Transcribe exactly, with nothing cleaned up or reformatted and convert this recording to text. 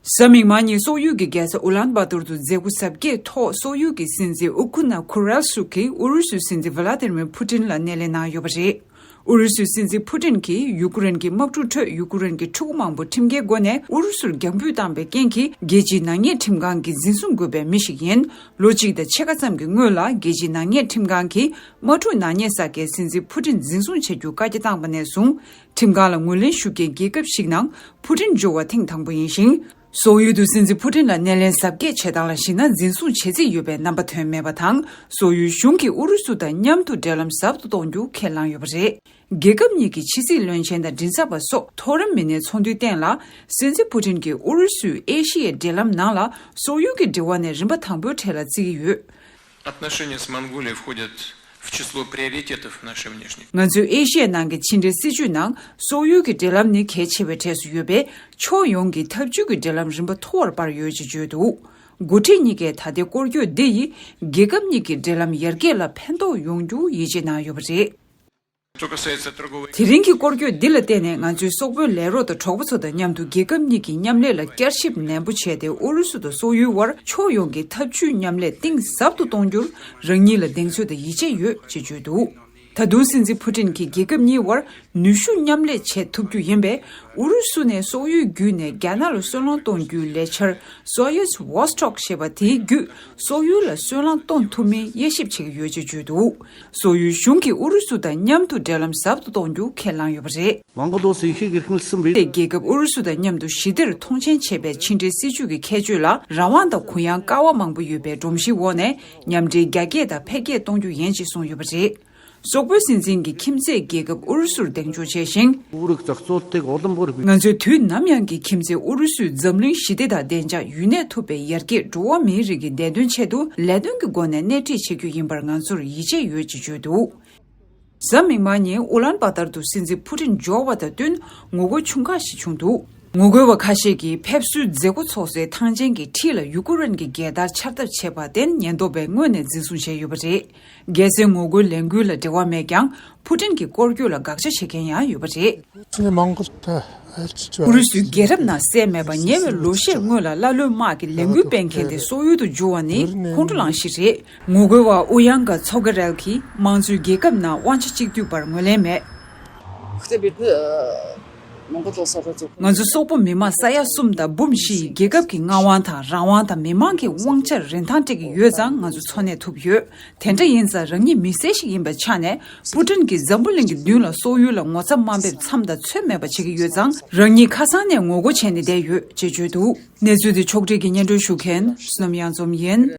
གཟའ་མིག་དམར་ཉིན་སོག་ཡུལ་གྱི་རྒྱལ་ས་ཨུ་ལན་བ་ཏུར་དུ་མཛད་སྒོ་གཟབ་རྒྱས་ཐོག་སོག་ཡུལ་གྱི་སྲིད་འཛིན་ཨུ་ཁུ་ན་ཁུ་རལ་སུག་གིས་ཨུ་རུ་སུའི་སྲིད་འཛིན་ཝ་ལ་ཏི་མིར་ཕུ་ཏིན་ལ་སྣེ་ལེན་གནང་ཡོད་པ་རེད། ཨུ་རུ་སུའི་སྲིད་འཛིན་ཕུ་ཏིན་གྱིས་ཡུ་ཀེ་རེན་གྱི་དམག་འཁྲུག་ཁྲོད་ཡུ་ཀེ་རེན་གྱི་ཕྲུ་གུ་མང་པོ་ཁྲིམས་འགལ་སྒོ་ནས་ཨུ་རུ་སུར་རྒྱང་འབུད་བཏང་བའི་རྐྱེན་གྱིས་རྒྱལ་སྤྱིའི་ནག་ཉེས་ཁྲིམས་ཁང་གིས་འཛིན་བཟུང་དགོས་པའི་མི་ཞིག་ཡིན། ལོ་གཅིག་དང་ཕྱེད་ཀ་ཙམ་གྱི་སྔོན་ལ་རྒྱལ་སྤྱིའི་ནག་ཉེས་ཁྲིམས་ཁང་གིས་དམག་འཁྲུག་ནག་ཉེས་བསགས་མཁན་སྲིད་འཛིན་ཕུ་ཏིན་འཛིན་བཟུང་བྱ་རྒྱུ་བཀའ་རྒྱ་བཏང་བ་ནས་བཟུང་། ཁྲིམས་ཁང་ལ་ངོས་ལེན་ཞུ་མཁན་རྒྱལ་ཁབ་ཞིག་ནང་ཕུ་ཏིན་འབྱོར་བ་ཐེངས་དང་པོ་ཡིན་ཞིང་། སོག་ཡུལ་དུ་སྲིད་འཛིན་ཕུ་ཏིན་ལ་སྣེ་ལེན་གཟབ་རྒྱས་བྱེད་སྟངས་ལ་གཞིགས་ན་འཛིན་བཟུང་བྱེད་རྩིས་ཡོད་པའི་རྣམ་པ་ཐོན་མེད་པ་དང་། སོག་ཡུལ་གཞུང་གིས་ཨུ་རུ་སུ་དང་མཉམ་དུ་འབྲེལ་ལམ་ཟབ་ཏུ་གཏོང་རྒྱུ་ཁས་བླངས་ཡོད་པ་རེད། རྒྱལ་ཁབ་གཉིས་ཀྱི་ཕྱི་སྲིད་བློན་ཆེན་དང་མགྲིན་ཚབ་པ་སོགས་མཐོ་རིམ་མི་སྣའི་ཚོགས་འདུའི་སྟེང་ལ། སྲིད་འཛིན་ཕུ་ཏིན་གྱིས་ཨུ་རུ་སུས་ཨེ་ཤི་ཡའི་འབྲེལ་ལམ་ནང་ལ་སོག་ཡུལ་གྱི་འབྲེལ་བ་ནས་རིམ་པ་དང་པོའི་གྲས་ལ་བརྩི་གི་ཡོད། Отношения с Монголией входят в число приоритетов нашей внешней. ང་ཚོའི་ཨེ་ཤི་ཡའི་ནང་གི་ཕྱི་འབྲེལ་སྲིད་ཇུས་ནང་སོག་ཡུལ་གྱི་འབྲེལ་ལམ་ནི་གལ་ཆེ་བའི་གྲས་སུ་ཡོད་པས། ཕྱོགས་ཡོངས་ཀྱི་འཐབ་ཇུས་ཀྱི་འབྲེལ་ལམ་རིམ་པ་མཐོ་བར་སྤར་ཡོད་ཅེས་བརྗོད་འདུག་འགོ་ཁྲིད་གཉིས་ཀས་ད་ལྟའི་སྐོར་སྐྱོད་འདི་ཡིས་རྒྱལ་ཁབ་གཉིས་ཀྱི་འབྲེལ་ལམ་ཡར་རྒྱས་ལ་ཕན་ཐོགས་ཡོང་རྒྱུ་ཡིད་ཆེས་གནང་ཡོད་པ་རེད། Что касается торговой. དེ་རིང་གི་སྐོར་སྐྱོད་འདི་ལ་བརྟེན་ནས་ང་ཚོས་སོག་པོའི་ལས་རོགས་དང་གྲོགས་པོ་ཚོ་དང་མཉམ་དུ་རྒྱལ་ཁབ་གཉིས་ཀྱི་མཉམ་ལས་ལ་བསྐྱར་ཞིབ་ནན་པོ་བྱས་ཏེ། ཨུ་རུ་སུ་དང་སོག་ཡུལ་དབར་ཕྱོགས་ཡོངས་ཀྱི་འཐབ་ཇུས་མཉམ་ལས་གཏིང་ཟབ་ཏུ་གཏོང་རྒྱུར་རང་ཉིད་ལ་གདེང་ཚོད་དང་ཡིད་ཆེས་ཡོད་ཅེས་བརྗོད་འདུག་ད་དུང་སྲིད་འཛིན་ཕུ་ཏིན་གྱིས་རྒྱལ་ཁབ་གཉིས་དབར་ནུས་ཤུགས་མཉམ་ལས་བྱེད་ཐུབ་རྒྱུ་ཡིན་པས། ཨུ་རུ་སུ་ནས་སོག་ཡུལ་བརྒྱུད་ནས་རྒྱ་ནག་ལ་སོལ་རླངས་གཏོང་རྒྱུའི་ལས་འཆར་Soyuz Vostok ཞེས་པ་དེའི་བརྒྱུད་སོག་ཡུལ་ལ་སོལ་རླངས་གཏོང་ཐུབ་མིན་དབྱེ་ཞིབ་བྱེད་ཀྱི་ཡོད་ཅེས་བརྗོད་འདུག་སོག་ཡུལ་གཞུང་གིས་ཨུ་རུ་སུ་དང་མཉམ་དུ་འབྲེལ་ལམ་ཟབ་ཏུ་གཏོང་རྒྱུ་ཁས་བླངས་ཡོད་པ་རེད། Монголоос ихийг эрхэмлсэн бид. རྒྱལ་ཁབ་ཨུ་རུ་སུ་དང་མཉམ་དུ་ཞི་བདེར་མཐོང་ཆེན་བྱེད་པའི་ཕྱི་འབྲེལ་སྲིད་ཇུས་ཀྱི་ཁྱད་ཆོས་ལ་རང་དབང་དང་གུ་ཡངས་ཀ་བ་མང་པོ་ཡོད་པའི་སྒྲོམ་གཞིའི་འོག་ནས་མཉམ་འབྲེལ་རྒྱ་སྐྱེད་དང་འཕེལ་རྒྱས་གཏོང་རྒྱུ་ཡིན་ཅེས་གསུངས་ཡོད་པ་རེད། སོག་པོའི་སྲིད་འཛིན་གྱིས་ཁྱིམ་མཚེས་རྒྱལ་ཁབ་ཨུ་རུ་སུར་གདེང་འཇོག་བྱས་ཤིང་། Үүрэг зохицуулдаг олон бүр. ང་ཚོས་དུས་ནམ་ཡང་གི་ཁྱིམ་མཚེས་ཨུ་རུ་སུས་འཛམ་གླིང་ཞི་བདེ་དང་བདེ་འཇགས་ཡུན་གནས་ཐུབ་པའི་ཡར་རྒྱས་འགྲོ་བ་མིའི་རིགས་ཀྱི་བདེ་དོན་ཆེད་དུ་ལས་དོན་གྱི་སྒོ་ནས་སྣེ་ཁྲིད་བྱེད་རྒྱུ་ཡིན་པར་ང་ཚོར་ཡིད་ཆེས་ཡོད་ཅེས་བརྗོད་འདུག་གཟའ་མིག་དམར་ཉིན་ཨུ་ལན་བ་ཏར་དུ་སྲིད་འཛིན་ཕུ་ཏིན་འབྱོར་བ་དང་བསྟུན་ངོ་རྒོལ་ཆུང་ཁག་ཞིག་བྱུང་འདུག་ངོ་རྒོལ་བ་ཁ་ཤས་ཀྱིས་ཕེབས་བསུའི་མཛད་སྒོ་ཚོགས་སའི་ཐང་ཆེན་གྱི་འཁྲིས་ལ་ཡུ་ཀེ་རེན་གྱི་རྒྱལ་དར་འཕྱར་ཐབས་བྱས་པར་བརྟེན། ཉེན་རྟོག་པས་སྔོན་ནས་འཛིན་བཟུང་བྱས་ཡོད་པ་རེད། རྒྱལ་སའི་ངོ་རྒོལ་ལས་འགུལ་ལ་འབྲེལ་བ་མེད་ཀྱང་། ཕུ་ཏིན་གྱི་སྐོར་སྐྱོད་ལ་དགག་བྱ་བྱེད་མཁན་ཡང་ཡོད་པ་རེད། Монголд. ཨུ་རུ་སུའི་རྒྱལ་རབས་ནང་གསལ་མེད་པར་ཉེ་བའི་ལོ་ཤས་སྔོན་ལ་ཀླ་ཀློའི་དམག་གི་ལས་འགུལ་སྤེལ་མཁན་དེ་སོག་ཡུལ་དུ་འབྱོར་བ་ནི་ཁོང་ཁྲོ་ལངས་ཤིག་རེད། ངོ་རྒོལ་བ་ཨུ་ཡང་ག་ཚོ་ག་རལ་གྱིས་དམངས་གཙོའི་རྒྱལ་ཁབ་ནང་དབང་ཆ་གཅིག་སྡུད་པར་ངོས་ལེན་མེད། ང་ཚོ་སོག་པོ་མི་དམངས་ས་ཡ་གསུམ་དང་འབུམ་བཞི་ཡི་རྒྱལ་ཁབ་ཀྱི་མངའ་དབང་དང་རང་དབང་དང་མི་དམངས་ཀྱི་དབང་ཆར་རིན་ཐང་སྤྲད་ཀྱི་ཡོད་ཙང་ང་ཚོ་འཚོ་གནས་ཐུབ་ཡོད། དེ་འདྲ་ཡིན་ཙང་རང་ཉིད་མི་སེར་ཞིག་ཡིན་པའི་ཆ་ནས་པུ་ཏིན་གྱིས་འཛམ་བུ་གླིང་གི་མདུན་ལ་སོག་ཡུལ་ལ་ངོ་ཚ་དམའ་འབེབས་མཚམས་དང་ཚོད་མེད་པ་བྱེད་ཀྱི་ཡོད་ཙང་རང་ཉིད་ཁ་སང་ནས་ངོ་རྒོལ་བྱས་ནས་བསྡད་ཡོད་ཅེས་བརྗོད་འདུག་གནས་ཚུལ་འདི་ཕྱོགས་སྒྲིག་གིས་སྙན་སྒྲོན་ཞུ་མཁན་བསོད་ནམས་གཡང་འཛོམས་ཡིན།